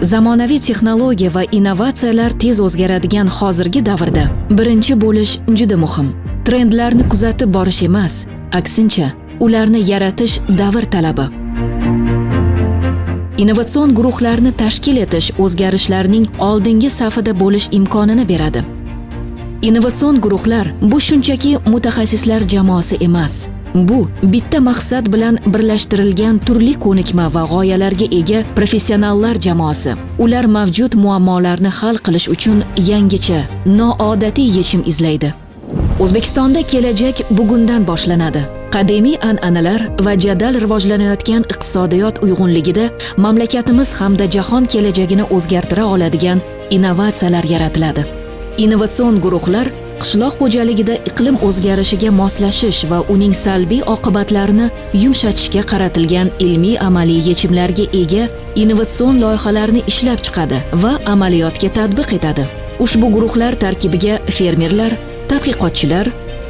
Zamonaviy texnologiya va innovatsiyalar tez o'zgaradigan hozirgi davrda birinchi bo'lish juda muhim. Trendlarni kuzatib borish emas, aksincha, ularni yaratish davr talabi. Innovatsion guruhlarni tashkil etish o'zgarishlarning oldingi safida bo'lish imkonini beradi. Innovatsion guruhlar bu shunchaki mutaxassislar jamoasi emas. Bu bitta maqsad bilan birlashtirilgan turli ko'nikma va g'oyalarga ega professionallar jamoasi. Ular mavjud muammolarni hal qilish uchun yangicha, noodatiy yechim izlaydi. O'zbekistonda kelajak bugundan boshlanadi. Qadimiy an'analar va jadal rivojlanayotgan iqtisodiyot uyg'unligida mamlakatimiz hamda jahon kelajagini o'zgartira oladigan innovatsiyalar yaratiladi. Innovatsion guruhlar qishloq xo'jaligida iqlim o'zgarishiga moslashish va uning salbiy oqibatlarini yumshatishga qaratilgan ilmiy-amaliy yechimlarga ega innovatsion loyihalarni ishlab chiqadi va amaliyotga tatbiq etadi. Ushbu guruhlar tarkibiga fermerlar, tadqiqotchilar,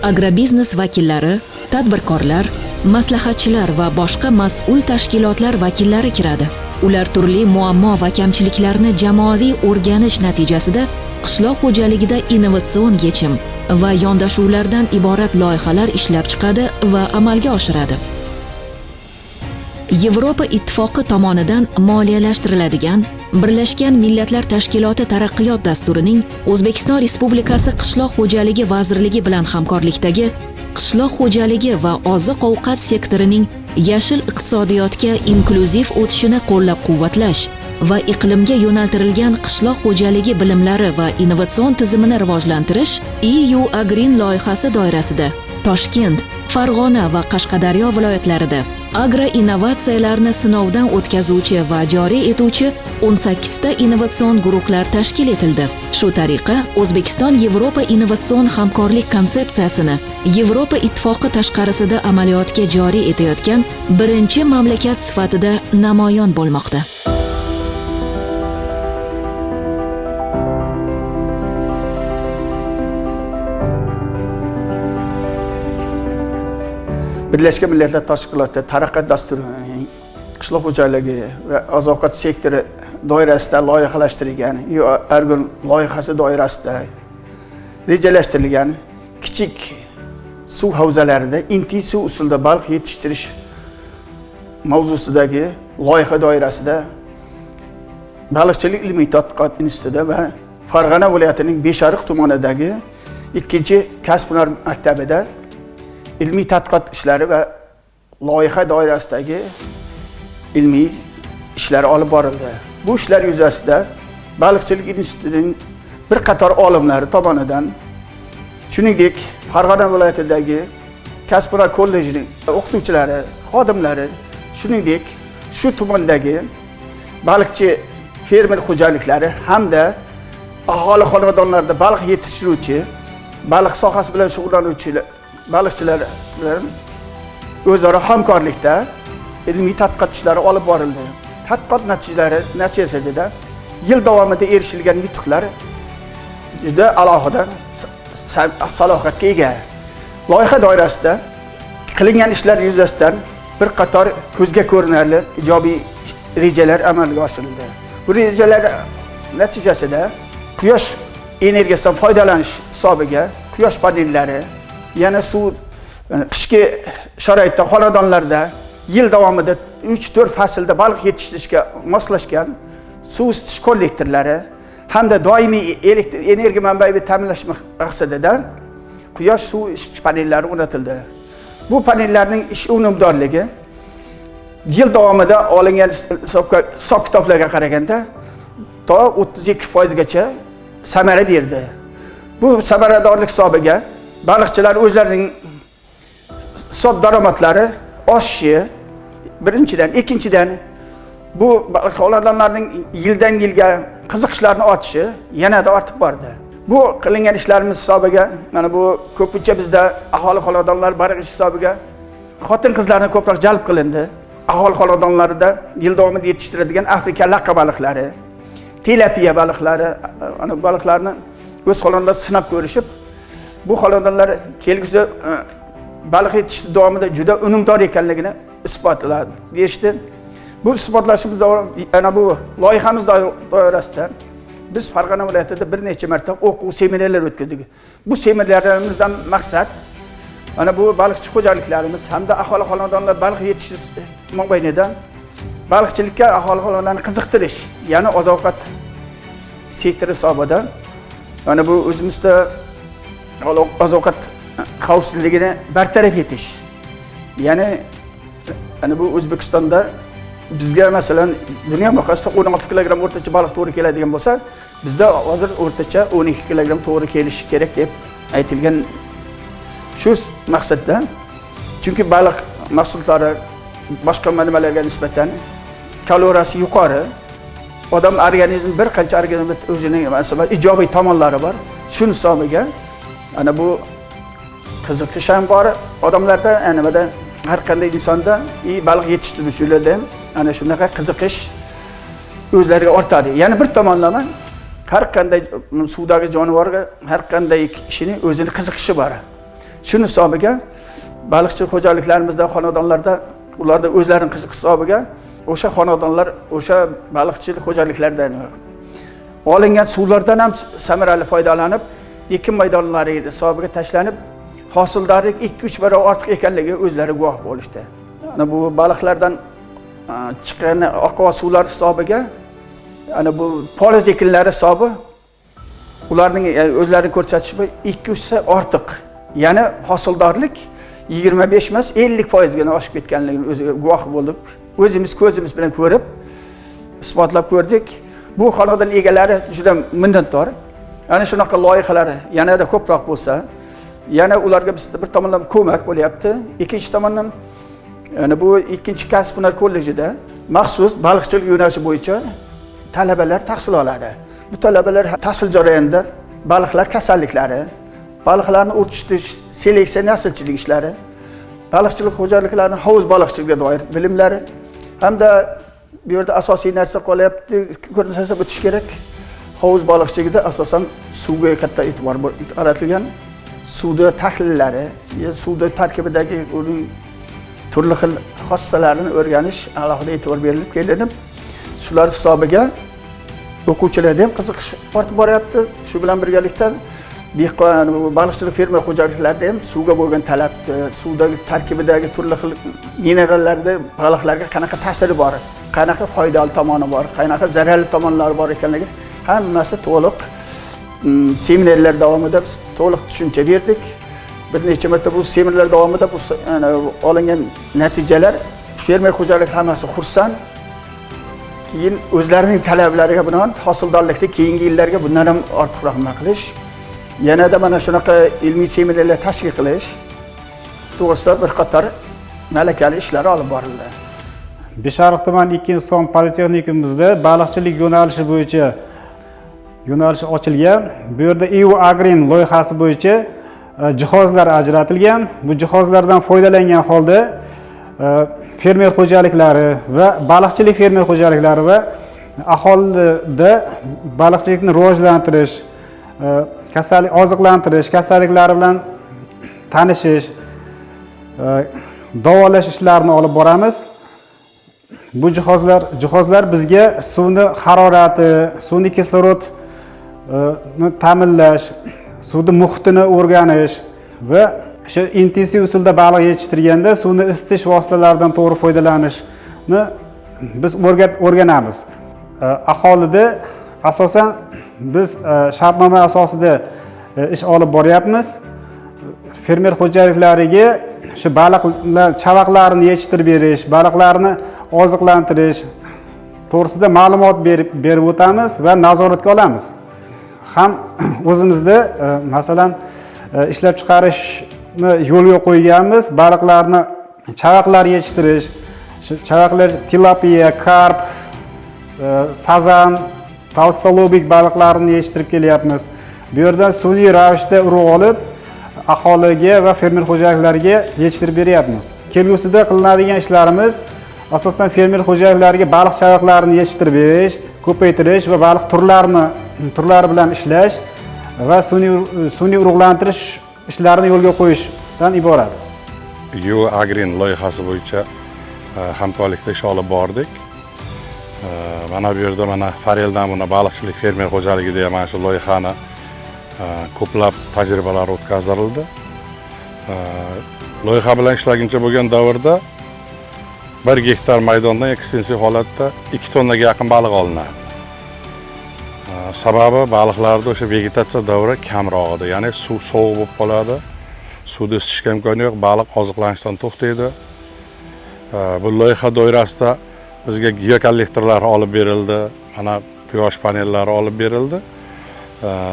agrobiznes vakillari, tadbirkorlar, maslahatchilar va boshqa mas'ul tashkilotlar vakillari kiradi. Ular turli muammo va kamchiliklarni jamoaviy o'rganish natijasida qishloq xo'jaligida innovatsion yechim va yondashuvlardan iborat loyihalar ishlab chiqadi va amalga oshiradi. Yevropa Ittifoqi tomonidan moliyalashtiriladigan Birlashgan Millatlar Tashkiloti Taraqqiyot dasturining O'zbekiston Respublikasi Qishloq xo'jaligi vazirligi bilan hamkorlikdagi qishloq xo'jaligi va oziq-ovqat sektorining yashil iqtisodiyotga inklyuziv o'tishini qo'llab-quvvatlash va iqlimga yo'naltirilgan qishloq xo'jaligi bilimlari va innovatsion tizimini rivojlantirish EU Agreen loyihasi doirasida Toshkent, Farg'ona va Qashqadaryo viloyatlarida agroinnovatsiyalarni sinovdan o'tkazuvchi va joriy etuvchi 18 ta innovatsion guruhlar tashkil etildi. Shu tariqa O'zbekiston Yevropa innovatsion hamkorlik konsepsiyasini Yevropa Ittifoqi tashqarisida amaliyotga joriy etayotgan birinchi mamlakat sifatida namoyon bo'lmoqda. Birlashgan Millatlar Tashkiloti Taraqqiyot dasturining qishloq xo'jaligi va oziq-ovqat sektori doirasida loyihalashtirilgan Argon loyihasi doirasida rejalashtirilgan kichik suv havzalarida intensiv usulda baliq yetishtirish mavzusidagi loyiha doirasida Baliqchilik ilmiy tadqiqot institutida va Farg'ona viloyatining Beshariq tumanidagi 2-kasb-hunar maktabida ilmiy tadqiqot ishlari va loyiha doirasidagi ilmiy ishlar olib borildi. Bu ishlar yuzasida Baliqchilik institutining bir qator olimlari tomonidan, shuningdek, Farg'ona viloyatidagi kasb-hunar kollejining o'qituvchilari, xodimlari, shuningdek, shu tumandagi baliqchi fermer xo'jaliklari hamda aholi xonadonlarida baliq yetishtiruvchi, baliq sohasi bilan shug'ullanuvchi baliqchilar bilan o'zaro hamkorlikda ilmiy tadqiqot ishlari olib borildi. Tadqiqot natijalari natijasida yil davomida erishilgan yutuqlar juda alohida salohiyatga ega. Loyiha doirasida qilingan ishlar yuzasidan bir qator ko'zga ko'rinarli ijobiy rejalar amalga oshirildi. Bu rejalar natijasida quyosh energiyasidan foydalanish hisobiga quyosh panellari, yana suv qishki sharoitda xonadonlarda yil davomida 3-4 faslda baliq yetishtirishga moslashgan suv isitish kollektorlari hamda doimiy elektr energiya manbaini ta'minlash maqsadida quyosh suv isitish panellari o'rnatildi. Bu panellarning ish unumdorligi yil davomida olingan hisob kitoblarga qaraganda to 32% gacha samara berdi. Bu samaradorlik hisobiga baliqchilar o'zlarining hisob daromadlari oshishi birinchidan, ikkinchidan bu xonadonlarning yildan yilga qiziqishlarini ortishi yanada ortib bordi. Bu qilingan ishlarimiz hisobiga mana bu ko'pincha bizda aholi xonadonlar baliq ish hisobiga xotin-qizlarni ko'proq jalb qilindi. Aholi xonadonlarida yil davomida yetishtiriladigan Afrika laqa baliqlari, tilapiya baliqlari, ana baliqlarni o'z xonadonlarda sinab ko'rishib, bu xonadonlar kelgusida baliq yetishtirish davomida juda unumdor ekanligini isbotlab berishdi. Bu isbotlashimiz, ana bu loyihamiz doirasida biz Farg'ona viloyatida bir necha marta o'quv seminarlar o'tkazdik. Bu seminarlarimizdan maqsad mana bu baliqchi xo'jaliklarimiz hamda aholi xonadonlar baliq yetishtirish mobaynida baliqchilikka aholi xonadonlarni qiziqtirish, ya'ni oziq-ovqat sektori hisobida mana bu o'zimizda oziq-ovqat xavfsizligini bartaraf etish. Ya'ni ana bu O'zbekistonda bizga masalan dunyo miqyosida 16 kilogramm o'rtacha baliq to'g'ri keladigan bo'lsa, bizda hozir o'rtacha 12 kilogramm to'g'ri kelishi kerak deb aytilgan. Shu maqsadda, chunki baliq mahsulotlari boshqa nimalarga nisbatan kaloriyasi yuqori, odam organizmi bir qancha organizmda o'zining masalan ijobiy tomonlari bor. Shuni hisobiga ana bu qiziqish ham bor odamlarda, nimada har qanday insonda baliq yetishtiruvchilarda ham ana shunaqa qiziqish o'zlariga ortadi. Ya'ni bir tomonlama har qanday suvdagi jonivorga har qanday kishining o'zini qiziqishi bor. Shuni hisobiga baliqchi xo'jaliklarimizda, xonadonlarda ularda o'zlarining qiziqish hisobiga o'sha xonadonlar o'sha baliqchilik xo'jaliklaridan olingan suvlardan ham samarali foydalanib, ekin maydonlari hisobiga tashlanib, hosildorlik 2-3 barobar ortiq ekanligiga o'zlari guvoh bo'lishdi. Ana bu baliqlardan chiqqan oqova suvlar hisobiga ana bu poliz ekinlari hisobi ularning o'zlarini ko'rsatishi 2-3 ortiq. Ya'ni hosildorlik 25 emas, 50% oshib ketganligini o'ziga guvoh bo'ldik. O'zimiz ko'zimiz bilan ko'rib, isbotlab ko'rdik. Bu xonadon egalari juda minnatdor. Ana shunaqa loyihalar yanada ko'proq bo'lsa, yana ularga biz bir tomondan ko'mak bo'lyapti, ikkinchi tomondan yana bu ikkinchi kasb hunar kollejida maxsus baliqchilik yo'nalishi bo'yicha talabalar tahsil oladi. Bu talabalar tahsil jarayonida baliqlar kasalliklari, baliqlarni urchitish, seleksiya, naslchilik ishlari, baliqchilik xo'jaliklarining hovuz baliqchiligiga doir bilimlari hamda bu yerda asosiy narsa qolyapti, ko'rsatib o'tish kerak. Hovuz baliqchiligida asosan suvga katta e'tibor qaratilgan. Suvda tahlillari, suvda tarkibidagi uning turli xil xossalarini o'rganish alohida e'tibor berilib kelinib, shular hisobiga o'quvchilarda ham qiziqish ortib boryapti. Shu bilan birgalikda dehqon, baliqchilik fermer xo'jaliklarida ham suvga bo'lgan talab, suvdagi tarkibidagi turli xil minerallarda baliqlarga qanaqa ta'siri bor, qanaqa foydali tomoni bor, qanaqa zararli tomonlari bor ekanligi hammasi to'liq seminarlar davomida biz to'liq tushuncha berdik. Bir necha marta bu seminarlar davomida bu olingan natijalar fermer xo'jalik hammasi xursand. Keyin o'zlarining talablariga binoan hosildorlikni keyingi yillarga bundan ham ortiqroq nima qilish, yanada mana shunaqa ilmiy seminarlar tashkil qilish to'g'risida bir qator malakali ishlar olib borildi. Beshariq tuman 2 son politexnikumimizda baliqchilik yo'nalishi bo'yicha yo'nalish ochilgan. Bu yerda EU Agrin loyihasi bo'yicha jihozlar ajratilgan. Bu jihozlardan foydalangan holda fermer xo'jaliklari va baliqchilik fermer xo'jaliklari va aholida baliqchilikni rivojlantirish, kasallik oziqlantirish, kasalliklari bilan tanishish, davolash ishlarini olib boramiz. Bu jihozlar bizga suvni harorati, suvni kislorodni ta'minlash, suvni muhitini o'rganish va shu intensiv usulda baliq yetishtirganda suvni isitish vositalaridan to'g'ri foydalanishni biz o'rganamiz. Aholida asosan biz shartnoma asosida ish olib boryapmiz. Fermer xo'jaliklariga shu baliqlar chavaqlarini yetishtirib berish, baliqlarni oziqlantirish to'g'risida ma'lumot berib o'tamiz va nazoratga olamiz. Ham o'zimizda masalan ishlab chiqarishni yo'lga qo'yganmiz, baliqlarni chavaqlar yetishtirish, shu chavaqlar tilapiya, karp, sazan, tolstolobik baliqlarini yetishtirib kelyapmiz. Bu yerdan sun'iy ravishda urug' olib aholiga va fermer xo'jaliklariga yetishtirib beryapmiz. Kelgusida qilinadigan ishlarimiz asosan fermer xo'jaliklariga baliq chavaqlarini yetishtirib berish, ko'paytirish va baliq turlari bilan ishlash va sun'iy urug'lantirish ishlarini yo'lga qo'yishdan iborat. EU Agrin loyihasi bo'yicha hamkorlikda ish olib bordik. Mana bu yerda mana Farel namuna baliqchilik fermer xo'jaligida ham mana shu loyihani ko'plab tajribalar o'tkazildi. Loyiha bilan ishlaguncha bo'lgan davrda 1 gektar maydondan ekstensiv holatda 2 tonnaga yaqin baliq olinadi. Sababi baliqlarda o'sha vegetatsiya davri kamroq edi, ya'ni suv sovuq bo'lib qoladi, suvda isitishga imkon yo'q, baliq oziqlanishdan to'xtaydi. Bu loyiha doirasida bizga geokollektorlar olib berildi, mana quyosh panellari olib berildi.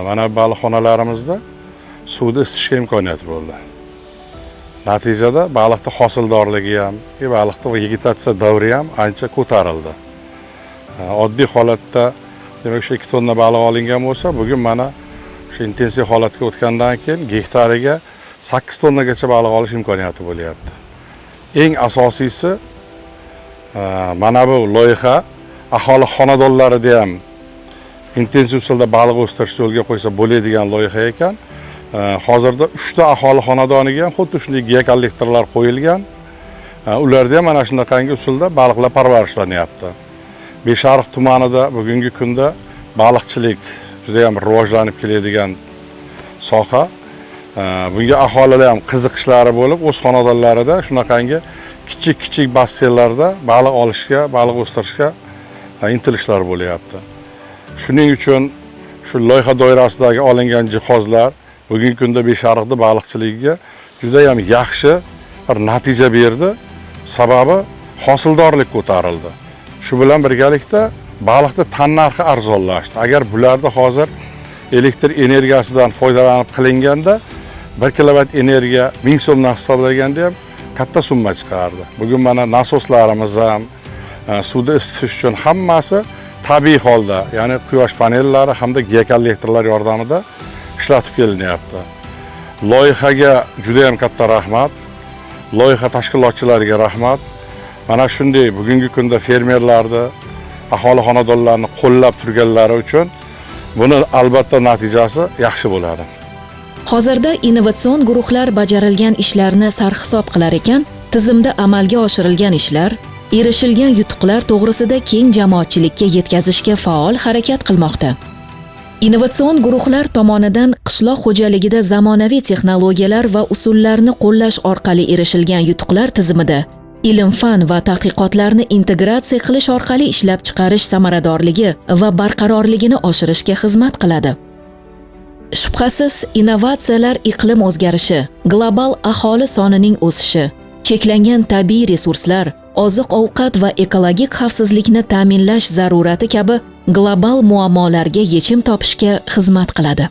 Mana baliqxonalarimizda suvni isitishga imkoniyat bo'ldi. Natijada baliqni hosildorligi ham, baliqni vegetatsiya davri ham ancha ko'tarildi. Oddiy holatda demak o'sha 2 tonna baliq olingan bo'lsa, bugun mana o'sha intensiv holatga o'tgandan keyin gektariga 8 tonnagacha baliq olish imkoniyati bo'lyapti. Eng asosiysi mana bu loyiha aholi xonadonlarida ham intensiv usulda baliq o'stirish yo'lga qo'ysa bo'ladigan loyiha ekan. Hozirda 3 ta aholi xonadoniga ham xuddi shunday geokollektorlar qo'yilgan. Ularda ham mana shunaqangi usulda baliqlar parvarishlanyapti. Beshariq tumanida bugungi kunda baliqchilik juda ham rivojlanib keladigan soha. Bunga aholilar ham qiziqishlari bo'lib, o'z xonadonlarida shunaqangi kichik-kichik basseynlarda baliq olishga, baliq o'stirishga intilishlar bo'lyapti. Shuning uchun shu loyiha doirasidagi olingan jihozlar bugungi kunda Beshariqda baliqchiligiga juda ham yaxshi bir natija berdi. Sababi hosildorlik ko'tarildi. Shu bilan birgalikda baliqni tannarxi arzonlashdi. Agar bularda hozir elektr energiyasidan foydalanib qilinganda 1 kilovat energiya 1000 so'mdan hisoblaganda ham katta summa chiqardi. Bugun mana nasoslarimiz ham suvni isitish uchun hammasi tabiiy holda, ya'ni quyosh panellari hamda geokollektorlar yordamida ishlatib kelinyapti. Loyihaga juda ham katta rahmat. Loyiha tashkilotchilariga rahmat. Mana shunday bugungi kunda fermerlarni, aholi xonadonlarini qo'llab turganlari uchun buni albatta natijasi yaxshi bo'ladi. Hozirda innovatsion guruhlar bajarilgan ishlarni sarhisob qilar ekan, tizimda amalga oshirilgan ishlar, erishilgan yutuqlar to'g'risida keng jamoatchilikka yetkazishga faol harakat qilmoqda. Innovatsion guruhlar tomonidan qishloq xo'jaligida zamonaviy texnologiyalar va usullarni qo'llash orqali erishilgan yutuqlar tizimida ilm-fan va tadqiqotlarni integratsiya qilish orqali ishlab chiqarish samaradorligi va barqarorligini oshirishga xizmat qiladi. Shubhasiz, innovatsiyalar iqlim o'zgarishi, global aholi sonining o'sishi, cheklangan tabiiy resurslar, oziq-ovqat va ekologik xavfsizlikni ta'minlash zarurati kabi global muammolarga yechim topishga xizmat qiladi.